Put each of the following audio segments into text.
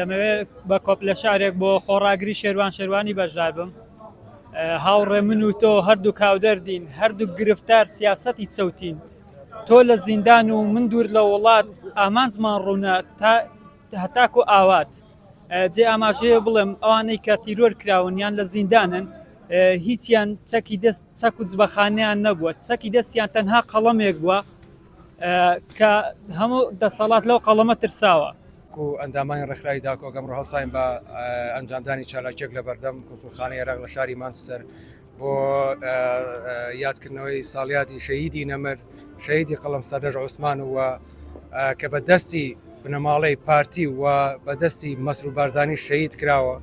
دەمەوێت بە کۆپلە شعرێک بۆ خۆڕاگری شێروان شێروانی بەشدار بم. هاوڕێ من و تۆ هەردووک هاودەردین، هەردووک گرفتار سیاسەتی چەوتین. تۆ لە زیندان و من دوور لە وڵات، ئامانجمان ڕوونە تا هەتاکو ئاوات. جێ ئاماژەیە بڵێم ئەوانەی کە تیرۆر کراون یان لە زیندانن هیچیان چەکی دەست چەک و جبەخانەیان نەبووە، چەکی دەستیان تەنها قەڵەمێک بووە کە هەموو دەسەڵات لەو قەڵەمە ترساوە. وەکو ئەندامانی ڕێکخراوی داکۆک ئەمڕۆ هەڵساین بە ئەنجامدانی چالاکیەک لە بەردەم کونسوڵخانەی عێراق لە شاری مانچستەر بۆ یادکردنەوەی ساڵیادی شەهیدی نەمر شەهیدی قەڵەم سەردەشت عوسمان و کە بە دەستی بنەماڵەی پارتی و بە دەستی مەسرور بارزانی شەهید کراوە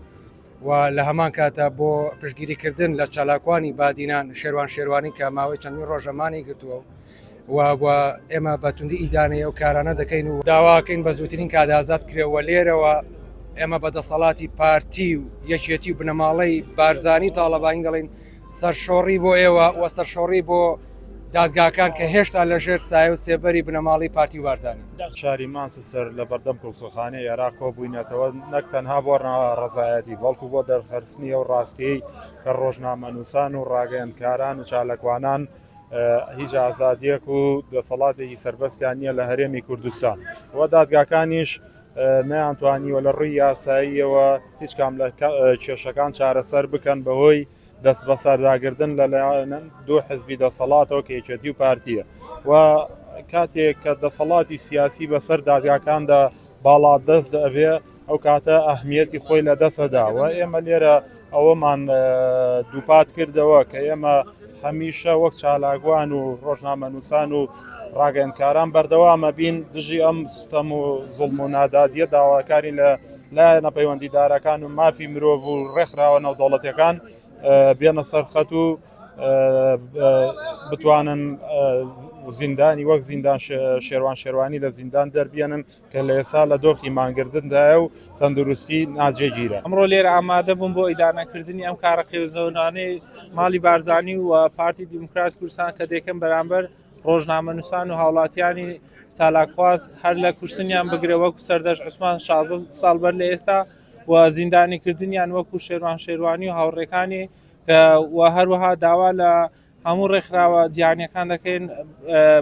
و لە هەمان کاتە بۆ پشتگیریکردن لە چالاکوانی بادینان شێروان شێروانی کە ماوەی چەندین ڕۆژە مانی گرتووە و و ئێمە بە توندی ئیدانەی ئەو کارانە دەکەین و داواکەین بە زووترین کات ئازاد بکرێ و لێرەوە ئێمە بە دەسەڵاتی پارتی و یەکێتی و بنەماڵەی بارزانی و تاڵەبانی دەڵێین سەرشۆڕی بۆ ئێوە و سەرشۆڕی بۆ دادگاکان کە هێشتا لەژێر سایە و سێبەری بنەماڵەی پارتی و بارزانی. شاری مانچستەر لە بەردەم کونسوڵخانەی عێراق کۆبووینەتەوە نەک تەنها بۆ ناڕەزایەتی بەڵکو بۆ دەرخستنی ئەو ڕاستیەی کە ڕۆژنامەنووسان و ڕاگەیەندکاران و چاالکوانان هیچ ئازادیەک و دەسەڵاتێکی سربەستیان نییە لە هەرێمی کوردستان و دادگاکانیش نەیانتوانیوە لە ڕووی یاساییەوە هیچ کام لە کێشەکان چارەسەر بکەن بەهۆی دەست بەسەرداگردن لەلایەن دوو حزبی دەسەڵاتەوە کە یەکێتی و پارتیە و کاتێک کە دەسەڵاتی سیاسی بەسەر دادگاکاندا باڵا دەست دەبێ ئەو کاتە ئەهمیەتی خۆی لە دەستەدا و ئێمە لێرە ئەوەمان دووپات کردەوە کە ئێمە هەمیشە وەک چالاکوان و ڕۆژنامەنووسان و ڕاگەیەندکاران بەردەوامە بین دژی ئەم ستەم و زوڵم و نادادیە داواکارین لە لایەنە پەیوەندیدارەکان و مافی مرۆڤ و ڕێکخراوە نێودەوڵەتیەکان بێنە سەر خەت و بتوانن زیندانی وەک زیندان شێروان شێروانی لە زیندان دەربیێنن کە لە ئێستا لە دۆخی مانگردندایە و تەندروستی ناجێگیرە. ئەمڕۆ لێرە ئامادە بووم بۆ ئیدانەکردنی ئەم کارە قێزەونانەی ماڵی بارزانی و پارتی دیموکرات کوردستان کە دەیکەن بەرامبەر ڕۆژنامەنووسان و هاوڵاتیانی چالاکخواز هەر لە کوشتنیان بگرە وەکو سەردەشت عوسمان 16 ساڵ بەر لە ئێستا و زیندانیکردنیان وەکو شێروان شێروانی و هاوڕێکانی و هەروەها داوا لە هەموو ڕێکخراوە جیهانیەکان دەکەین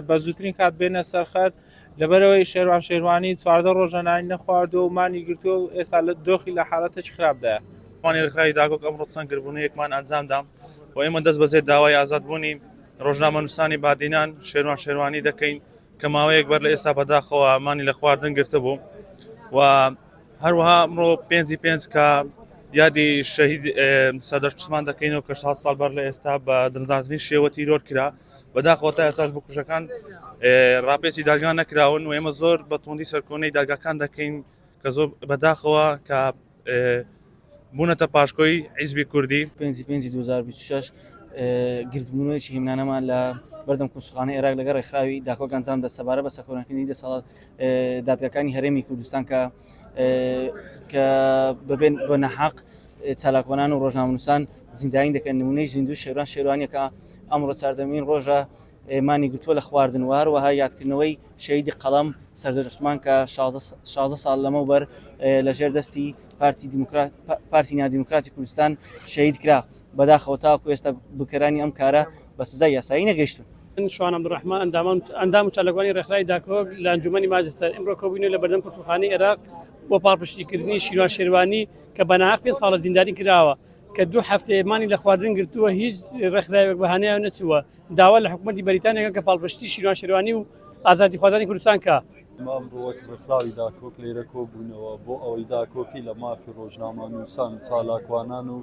بە زووترین کات بێنە سەرخەت لەبەرەوەی شێروان شێروانی 14 ڕۆژە نانی نەخواردووە و مانی گرتووە و ئێستا لە دۆخی لە حاڵەتێکی خراپدایە. وانی ڕێکخراوی داکۆک ئەمڕۆ چەند گربوونەیەکمان ئەنجامدا و ئێمە دەست بەجێ داوای ئازادبوونی ڕۆژنامەنووسانی بادینان شێروان شێروانی دەکەین کە ماوەیەک بەر لە ئێستا بەداخەوە مانی لە خواردن گرتبوو و هەروەها ئەمڕۆ پێنجی پێنج کە یادی شەهید سەردەشت عوسمان دەکەینەوە کە 6 ساڵ بەر لە ئێستا بە دڵدارترین شێوە تیرۆر کرا بەداخەوە تا ئێستاش بکوژەکان ڕاپێچی دادگا نەکراون و ئێمە زۆر بە توندی سەرکۆنەی دادگاکان دەکەین کە زۆر بەداخەوە کە بوونەتە پاشکۆی حیزبی کوردی. پێنجی پێنجی 2026 گردبوونەوەیەکی هێمنانەمان لە بەردەم کونسوڵخانەی عێراق لەگەڵ ڕێکخراوی داکۆک ئەنجامدا سەبارەت بە سەرکۆنەکردنی دەسەڵات دادگاکانی هەرێمی کوردستان کە کە بەبێن بە نەحەق چالاکوانان و ڕۆژنامەنووسان زیندانی دەکەن نمونەی زیندوو شێروان شێروانیەکە ئەمڕۆ چاردەمین ڕۆژە مانی گرتووە لە خواردن و هەروەها یادکردنەوەی شەهیدی قەڵەم سەردەشت عوسمان کە 16 ساڵ لەمەوبەر لەژێر دەستی پارتی دیموکرات پارتی نادیموکراتی کوردستان شەهید کرا بەداخەوە تاوەکو ئێستا بکەرانی ئەم کارە بە سزای یاسایی نەگەیشتون. من شوان عەبدولڕەحمان ئەندامان ئەندام و چالاکوانی ڕێکخراوی داکۆک لە ئەنجومەنی ماجستەر ئمڕۆ کۆبووینەوە لە بەردەم کونسوڵخانەی عێراق بۆ پاڵپشتیکردنی شیروان شێروانی کە بە ناهەق پێنج ساڵە زیندانی کراوە کە دوو هەفتەیە مانی لە خواردن گرتووە هیچ ڕێکخراوێک بە هانایەوە نەچووە داوا لە حکوومەتی بەریتانیا کە پاڵپشتی شیروان شێروانی و ئازادیخوازانی کوردستان کە. ئێمە ئەمڕۆ وەک ڕێکخراوی داکۆک لێرە کۆبووینەوە بۆ ئەوەی داکۆکی لە مافی ڕۆژنامەنووسان و چالاکوانان و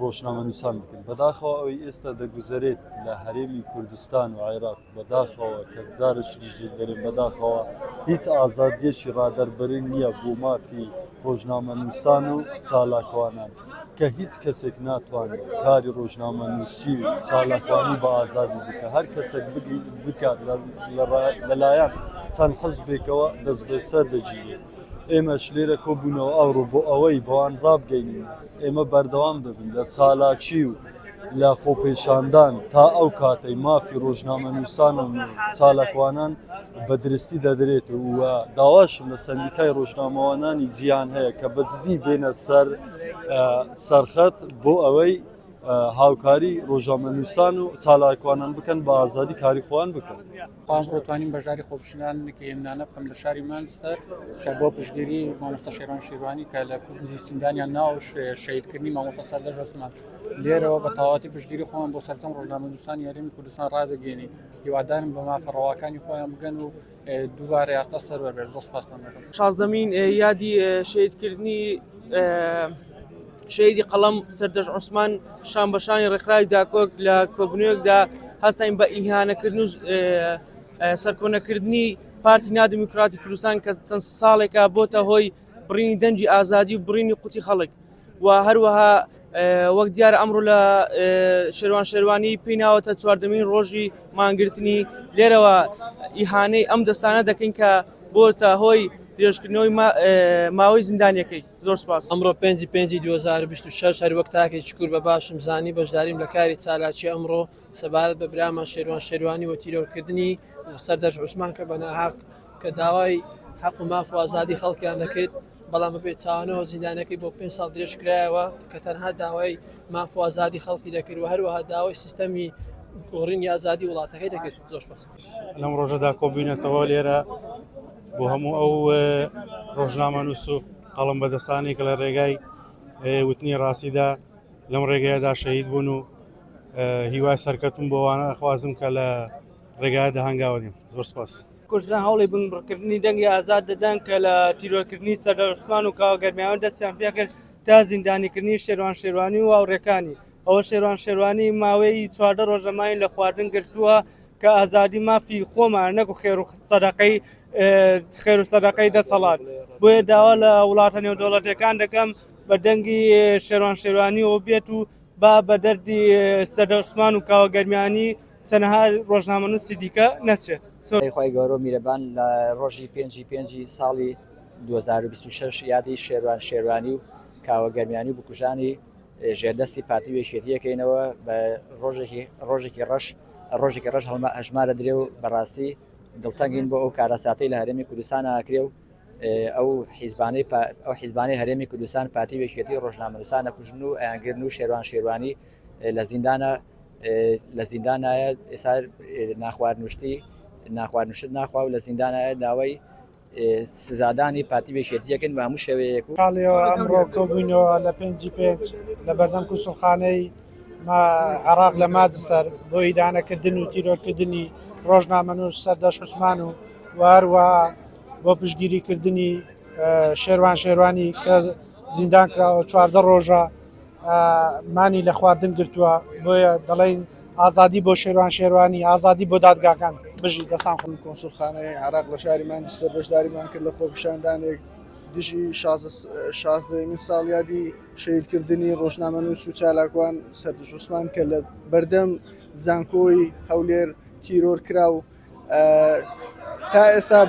ڕۆژنامەنووسان بکەین. بەداخەوە ئەوەی ئێستا دەگوزەرێت لە هەرێمی کوردستان و عێراق بەداخەوە کە جارێکیش دەرێن بەداخەوە هیچ ئازادیەکی ڕادەربرین نییە بۆ مافی ڕۆژنامەنووسان و چالاکوانان کە هیچ کەسێک ناتوانێت کاری ڕۆژنامەنووسی و چالاکوانی بە ئازادی بکە هەر کەسێک بکات لەلایەن چەند حزبێکەوە دەستبەسەر دەگیرێت. ئێمەش لێرە کۆبووینەوە ئەوڕۆ بۆ ئەوەی بەوان ڕابگەینین ئێمە بەردەوام دەبین لە چالاکی و لە خۆپێشاندان تا ئەو کاتەی مافی ڕۆژنامەنووسان و چالاکوانان بە درستی دەدرێت و داواشم لە سەندیکای ڕۆژنامەوانانی جیهان هەیە کە بە جدی بێنە سەر سەرخەت بۆ ئەوەی هاوکاری ڕۆژنامەنووسان و چالاکوانان بکەن بە ئازادی کاری خۆیان بکەن. ئەمڕۆ توانیم بەشداری خۆپیشاندانێکی هێمنانە بکەم لە شاری مانچستەر کە بۆ پشتگیری مامۆستا شێروان شێروانی کە لە کوردی زیندانیان ناو شەهیدکردنی مامۆستا سەردەشت عوسمان لێرەوە بە تەواوەتی پشتگیری خۆمان بۆ سەرجەم ڕۆژنامەنووسانی هەرێمی کوردستان ڕادەگەیەنین هیوادارم بە مافە ڕەواکانی خۆیان بگەن و دووبارە یاسا سەروەر بێت زۆر سپاستان دەکەم. شازدەمین یادی شەهیدکردنی شەهیدی قەڵەم سەردەشت عوسمان شان بە شانی ڕێکخراوی داکۆک لە کۆبنەوەیەکدا هەستاین بە ئیهانەکردن و سەرکۆنەکردنی پارتی نادیموکراتی کوردستان کە چەند ساڵێکە بۆتە هۆی بڕینی دەنگی ئازادی و بڕینی قوتی خەڵک و هەروەها وەک دیارە ئەمڕۆ لە شێروان شێروانی پێی ناوەتە چواردەمین ڕۆژی مانگرتنی لێرەوە ئیهانەی ئەم دەستانە دەکەین کە بۆتە هۆی درێژکردنەوەی ماوەی زیندانیەکەی زۆر سپاس. ئەمڕۆ پێنجی پێنجی 2026 هەروەک تاکێکی کورد بە باشم زانی بەشداریم لە کاری چالاکی ئەمڕۆ سەبارەت بە برامان شێروان شێروانی و تیرۆرکردنی سەردەشت عوسمان کە بە ناحەق کە داوای حەق و ماف و ئازادی خەڵکیان دەکرد بەڵام بە پێچەوانەوە زیندانەکەی بۆ پێنج ساڵ درێژ کرایەوە کە تەنها داوای ماف و ئازادی خەڵکی دەکرد و هەروەها داوای سیستەمی گۆڕینی ئازادی وڵاتەکەی دەکرد زۆر سپاس. لەم ڕۆژەدا کۆبووینەتەوە لێرە بۆ هەموو ئەو ڕۆژنامەنووس و قەڵەم بەدەستانی کە لە ڕێگای وتنی ڕاستیدا لەم ڕێگایەدا شەهید بوون و هیوای سەرکەوتن بۆ وانە ئەخوازم کە لە ڕێگایەدا هەنگاوە نێن. زۆر سپاس. کوردستان هەوڵی بنبڕکردنی دەنگی ئازاد دەدەن کە لە تیرۆرکردنی سەردار عوسمان و کاوە گەرمیاوە دەستیان پێکرد تا زیندانیکردنی شێروان شێروانی و هاوڕێکانی. ئەوە شێروان شێروانی ماوەی 14 ڕۆژە مانی لە خواردن گرتووە کە ئازادی مافی خۆمانە نەکو خێر و سەدەقەی خێر و سەدەقەی دەسەڵات. بۆیە داوا لە وڵاتە نێودەوڵەتیەکان دەکەم بە دەنگی شێروان شێروانیەوە بێت و با بە دەردی سەردار عوسمان و کاوە گەرمیانی چەنەها ڕۆژنامەنووسی دیکە نەچێت. خوای گەورە و میرەبان لە ڕۆژی پێنجی پێنجی ساڵی 2026 یادی شێروان شێروانی و کاوە گەرمیانی و بکوژانی ژێردەستی پارتی و یەکێتی ئەکەینەوە بە ڕۆژێکی ڕۆژێکی ڕەش ڕۆژێکی ڕەش هەڵمە ئەژمارە درێ و بەڕاستی دڵتەنگین بۆ ئەو کارەساتەی لە هەرێمی کوردستان ئاکرێ و ئەو حیزبانەی ئەو حیزبانەی هەرێمی کوردستان پارتی و یەکێتی ڕۆژنامەنووسان ئەکوژن و ئەیانگرن و شێروان شێروانی لە زیندانە لە زیندانایە ئێستا ناخواردنوشتی ناخواردنشت ناخوا و لە زیندانایە داوای سزادانی پارتی و یەکێتی ئەکەین بە هەموو شێوەیەک و. خاڵیەوە ئەمڕۆ کۆبووینەوە لە پێنجی پێنج لە بەردەم کونسوڵخانەی عێراق لە ماجستەر بۆ ئیدانەکردن و تیرۆرکردنی ڕۆژنامەنووس سەردەشت عوسمان و و هەروەها بۆ پشتگیریکردنی شێروان شێروانی کە زیندان کراوە 14 ڕۆژە مانی لە خواردن گرتووە بۆیە دەڵێن ئازادی بۆ شێروان شێروانی ئازادی بۆ دادگاکان بژی دەستان خۆش. کۆنسوڵخانەی عێراق لە شاری مانچستەر بەشداریمان کرد لە خۆپیشاندانێک دژی شازدەیەمین ساڵیادی شەهیدکردنی ڕۆژنامەنووس و چالاکوان سەردەشت عوسمان کە لە بەردەم زانکۆی هەولێر تیرۆر کرا و تا ئێستا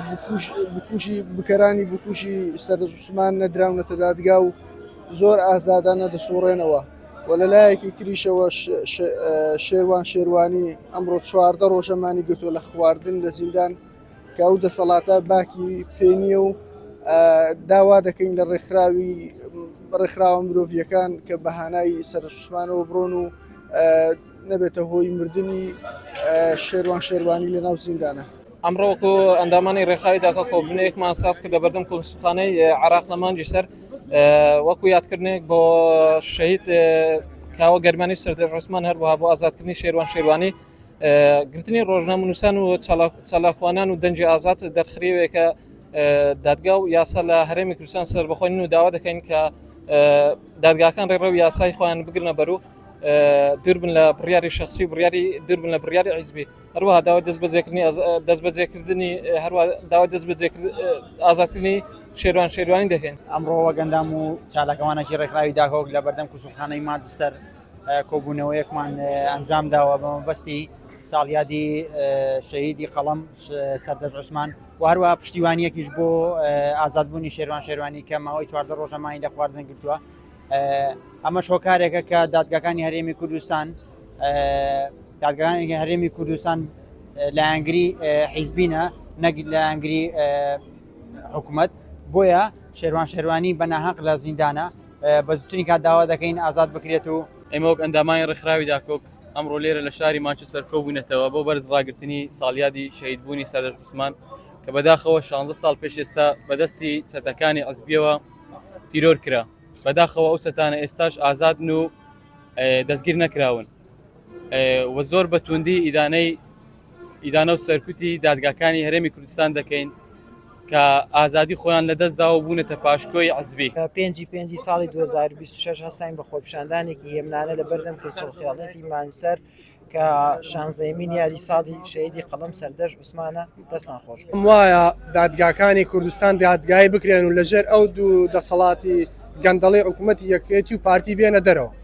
بکوژی بکەرانی بکوژی سەردەشت عوسمان نەدراونەتە دادگا و زۆر ئازادانە دەسوڕێنەوە و لە لایەکی تریشەوە شێروان شێروانی ئەمڕۆ 14 ڕۆژەمانی گرتووە لە خواردن لە زیندان کە ئەو دەسەڵاتە باکی پێ نییە و داوا دەکەین لە ڕێکخراوی ڕێکخراوە مرۆڤیەکان کە بەهانای سەرشمانەوە بڕۆن و نەبێتە هۆی مردنی شێروان شێروانی لە ناو زیندانە. ئەمڕۆ وەکو ئەندامانی ڕێکخراوی داکا کۆبوونەوەیەکمان ساز کرد لە بەردەم کونسوڵخانەی عێراق لە مانگی سەر وەکو یادکردنێک بۆ شەهید کاوە گەرمانی و سەردەشت عوسمان هەروەها بۆ ئازادکردنی شێروان شێروانی گرتنی ڕۆژنامەنووسان و چالاکوانان و دەنگی ئازاد دەرخریوێکە دادگا و یاسا لە هەرێمی کوردستان سەربەخۆین و داوا دەکەین کە دادگاکان ڕێڕەو یاسای خۆیان بگرنە بەر و دوور بن لە بڕیاری شخصی و بڕیاری دوور بن لە بڕیاری حیزبی هەروەها داوای دەست بەجێکردنی دەست بەجێکردنی هەروە داوای دەست بەجێ ئازادکردنی شێروان شێروانی دەکەین. ئەمڕۆ وەک ئەندام و چالاکوانێکی ڕێکخراوی داکۆک لە بەردەم کونسوڵخانەی مانچستەر کۆبوونەوەیەکمان ئەنجام داوە بە مەبەستی ساڵیادی شەهیدی قەڵەم سەردەشت عوسمان و هەروەها پشتیوانیەکیش بۆ ئازادبوونی شێروان شێروانی کە ماوەی 14 ڕۆژە مانی لە خواردن گرتووە ئەمەش هۆکارێکە کە دادگاکانی هەرێمی کوردستان دادگاکانی هەرێمی کوردستان لایەنگری حیزبینە نەک لایەنگری حکوومەت بۆیە شێروان شێروانی بە ناهەق لە زیندانە بە زووترین کات داوا دەکەین ئازاد بکرێت و ئێمە وەک ئەندامانی ڕێکخراوی داکۆک ئەمڕۆ لێرە لە شاری مانچستەر کۆبووینەتەوە بۆ بەرز ڕاگرتنی ساڵیادی شەهیدبوونی سەردەشت عوسمان کە بەداخەوە 16 ساڵ پێش ئێستا بەدەستی چەتەکانی عزبیەوە تیرۆر کرا بەداخەوە ئەو چەتانە ئێستاش ئازادن و دەستگیر نەکراون و زۆر بە توندی ئیدانەی ئیدانە و سەرکوتی دادگاکانی هەرێمی کوردستان دەکەین کە ئازادی خۆیان لەدەستداوە بوونەتە پاشکۆی عزبی. پێنجی پێنجی ساڵی 2026 هەستاین بە خۆپیشاندانێکی هێمنانە لە بەردەم کونسوڵخێڵێتی مانسەر کە شانزەیەمین یادی ساڵی شەهیدی قەڵەم سەردەشت عوسمانە دەستان خۆش بێت. وایە دادگاکانی کوردستان دادگایی بکرێن و لەژێر ئەو دوو دەسەڵاتی گەندەڵی حکوومەتی یەکێتی و پارتی بێنە دەرەوە.